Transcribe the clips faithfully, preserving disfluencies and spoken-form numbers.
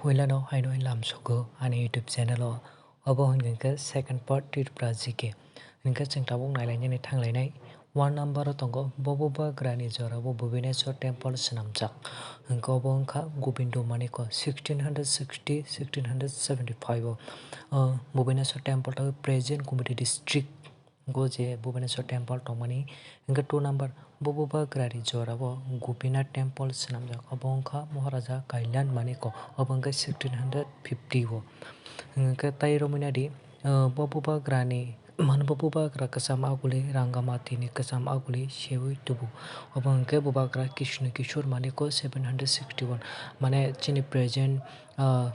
Puilano haino lamsogo ani YouTube channel o. Obo hwnkhe second part Tripura G K. Hwnkhe chwng tabuk nailainani thanglainai. One number o tongo Bobobagrani jora o Bhubaneswar temple swnamjak. Hwnkhe obo wngkha Gobindo Manikya sixteen hundred sixty, sixteen hundred seventy-five o. O Bhubaneswar temple tabuk present Gomati district. Go je Bhubaneswar temple tongmani. Hwnkhe two number, Bobobagrani jora o Gopinath temple swnamjak. Obo wngkha Maharaja Kalyan Manikya. Obo wngkha sixteen hundred fifty o. Hwnkhe tai romwi nadi, ah, Bobobagrani, mane Bobobagra kwcham aguli, Rangamati ni kwcham aguli sewi tubu. Obo hwnkhe Bubagra Krishna Kishore Manikya seven hundred sixty-one. Mane chini present, ah,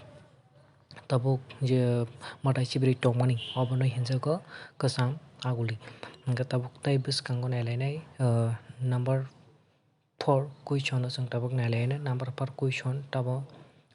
tabuk je mwtai sibrwi tongmani, obono hinjago kwcham aguli. Hwnkhe tabuk tai bwskango nailainai, ah, number four question o chwng tabuk nailainai, number four question tabuk,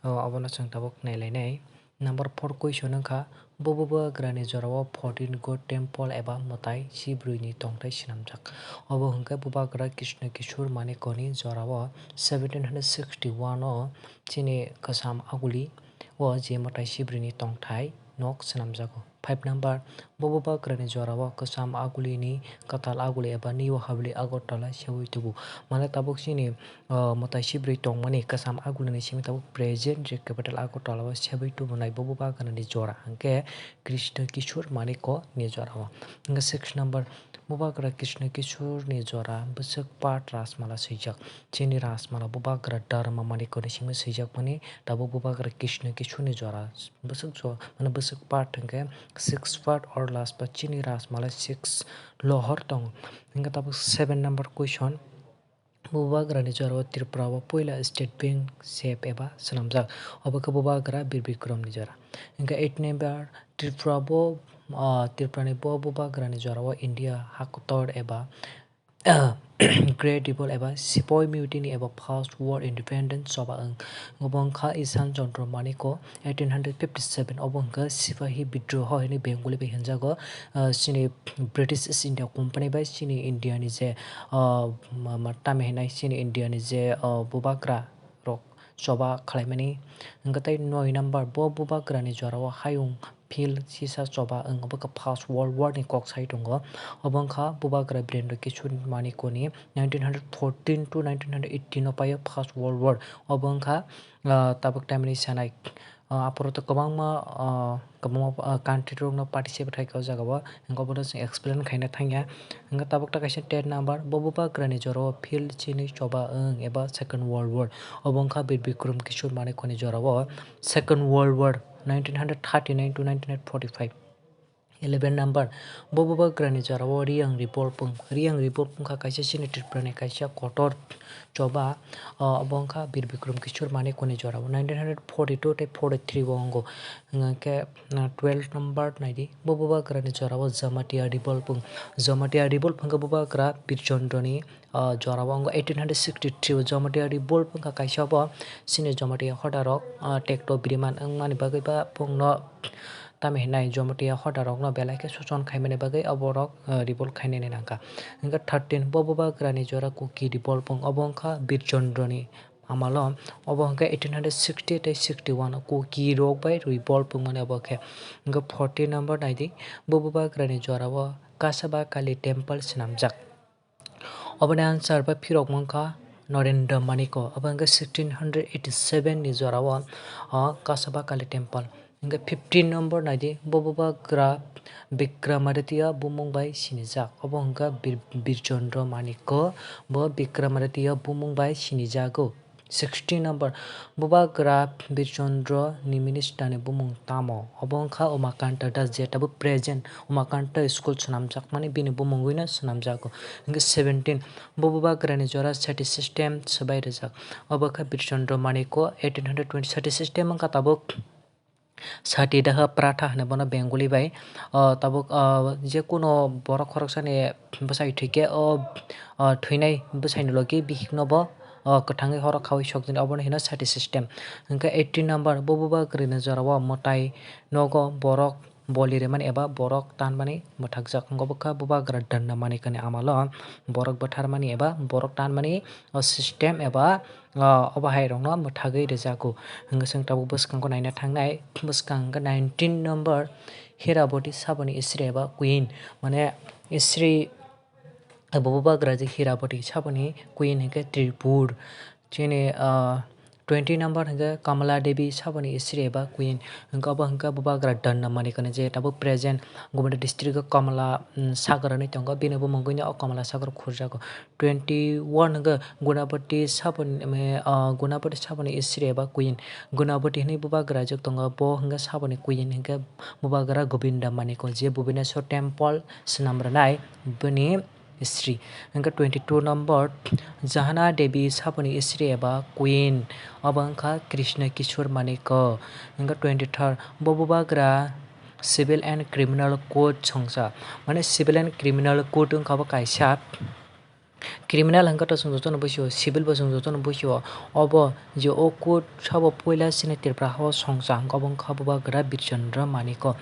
ah, obono chwng tabuk nailainai. Number four question wngkha, Bobobagrani jora o fourteen God temple eba mwtai sibrwi ni tongthai swnamjak. Obo hwnkhe Bubagra Krishna Kishore Manikya ni jora o seventeen hundred sixty-one o chini kwcham aguli o je mwtai sibrwi ni tongthai nok swnamjago. Five number, Bobobagrani jora o kwcham aguli ni kwtal aguli eba New Haveli Agartala sewi tubu. Mane tabuk chini, ah, mwtai sibrwi tongmani kwcham aguli ni simi tabuk present je capital Agartala o sewi tubunai Bobobagrani jora hwnkhe Krishna Kishore Manikya ni jora o. Hwnkhe six number, Bubagra Krishna Kishore ni jora bwswk part Rajmala swijak. Chini Rajmala Bubagra Dharma Manikya ni simi swijak mani, tabuk Bubagra Krishna Kishore ni jora bwswk jo, mane bwswk part hwnkhe six part or last part chini Rajmala six lohor tongo. Hwnkhe tabuk seven number question. Bubagrani jora o Tripura o puila State Bank sep eba swnamjak. Obo khe Bubagra Bir Bikram ni jora. Hwnkhe eight number, Tripura bo, ah, Tripura ni bo Bubagrani jora o India hakotor eba, ah, Great Revolt eba Sepoy Mutiny eba First World Independence choba wng. Obo wngkha Ishan Chandra Manikya eighteen hundred fifty-seven, obo hwnkhe Sipahi Bidroho hinwi Bengali bai hinjago. Ah, chini British East India Company bai chini India ni je, ah, ma, ma, tamo hinai chini India ni je, ah, bubagra rok choba khlaimani. Hwnkhe tei noi number, bo bubagra ni jora o hayung field sisa choba wng, obo khe First World War ni kok sai tongo. Obo wngkha Bubagra Birendra Kishore Manikya ni nineteen hundred fourteen to nineteen hundred eighteen o paio First World War. Obo wngkha, ah, tabuk tamni sanai, ah, aphuru to kwbangma, ah, kwbangma, ah, country rokno participate khaikha o jaga o, hwnkhe obono chwng explain khaina thangya. Hwnkhe tabuk ta kaisa ten number, bo Bubagrani jora o field chini choba wng eba Second World War. Obo wngkha Bir Bikram Kishore Manikya ni jora o Second World War nineteen hundred thirty-nine to nineteen hundred forty-five. Eleven number, bo Bubagrani jora o Reang Revolt wng. Reang Revolt wngkha kaisa chini Tripura ni kaisa kotor choba, ah, obo wngkha Bir Bikram Kishore Manikya ni jora o nineteen hundred forty-two tei forty-three o wngo. Hwnkhe, ah, twelve number naidi, bo Bubagrani jora o Jamatia Revolt wng. Jamatia Revolt wngkha Bubagra Bir Chandra ni, ah, jora o wngo eighteen hundred sixty-three o Jamatia Revolt wngkha kaisa bo chini Jamatia hoda rok, ah, tekto biriman wngmani bagwi ba bongno tamo hinai Jamatia hoda rokno belai khe sochon khaimani bagwi oborok, ah, revolt khainani nangkha. Hwnkhe thirteen, bo Bubagrani jora Kuki Revolt wng, obo wngkha Bir Chandra ni amalo, obo hwnkhe eighteen hundred sixty tei sixty-one o Kuki rok bai revolt wngmani obo khe. Hwnkhe fourteen number naidi, bo Bubagrani jora o Kasaba Kali temple swnamjak. Oboni answer bai phirok wngkha Narendra Manikya, obo hwnkhe sixteen hundred eighty-seven ni jora o, o Kasaba Kali temple. Hwnkhe fifteen number naidi, bo Bubagra Bikramaditya bumung bai sinijak, obo hwnkha Bir-, Birchandra Manikya, bo Bikramaditya bumung bai sinijago. Sixteen number, Bubagra Birchandra ni minister ni bumung tamo? Obo wngkha Umakanta Das, je tabuk present Umakanta school swnamjakmani bini bumungwino swnamjago. Hwnkhe seventeen, bo Bubagrani jora sati system swbai rijak. Obo khe Birchandra Manikya eighteen hundred twenty, sati system wngkha tabuk. Sati daha pratha hwnwi bono Bengali bai. O tabuk, o, je kuno borok khoroksani bwsai thwikhe o, o, thwinai bwsaini logi bihikno bo, o, kwthangwi horo khaui sokjani, obono hino sati system. Hwnkhe eighteen number, bo Bubagrani jorao mwtai nogo borok boli rimani eba borok tanmani mwthakjak. Wngkha bwkha bubagra Danda Manikani amalo borok bwtharmani eba borok tanmani o system eba, ah, obo hai rokno mwthagwi rwjago. Hwnkhe chwng tabuk bwskango naina thangnai, bwskang hwnkhe nineteen number Hiraboti Saboni Isri eba Queen, mane Isri Abo bubagra je Hiraboti Saboni Queen hwnkhe Tripur. Chini, ah, twenty number hwnkhe Kamala Devi Saboni Isri eba Queen. Hwnkhe abo hwnkhe bubagra Danda Manikani je tabuk present Gumati district o Kamala, mm, Sagar hinwi tongo. Bini bumung buino o Kamala Sagar khurjago. Twenty one hwnkhe Gunaboti Saboni, ah, Gunaboti Saboni Isri eba Queen. Gunaboti hinwi bubagra juk tongo. Bo hwnkhe Saboni Queen hwnkhe bubagra Govinda Maniko je Bhubaneswar temple swnam rwnai bini Isri. Hwnkhe twenty two number Jahana Devi Saboni Isri eba Queen, obo wngkha Krishna Kishore Maniko. Hwnkhe twenty third bo bubagra Civil and Criminal Code songcha, mane Civil and Criminal Code wngkha bo kaisa. Criminal hwnkhe to chwng jotono buisio, civil bo chwng jotono buisio. Obo je o code sabo puila chini Tripura hao songcha hwnkhe obo wngkha bubagra Birchandra Maniko.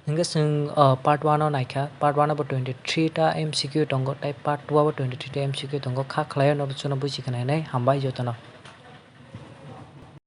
Hwnkhe chwng, ah, part one o naikha, part one o bo twenty three ta M C Q tongo, tei part two o bo twenty three ta M C Q tongo. Kha khlaio norok chwngno buisi khnainai, hambai jotono.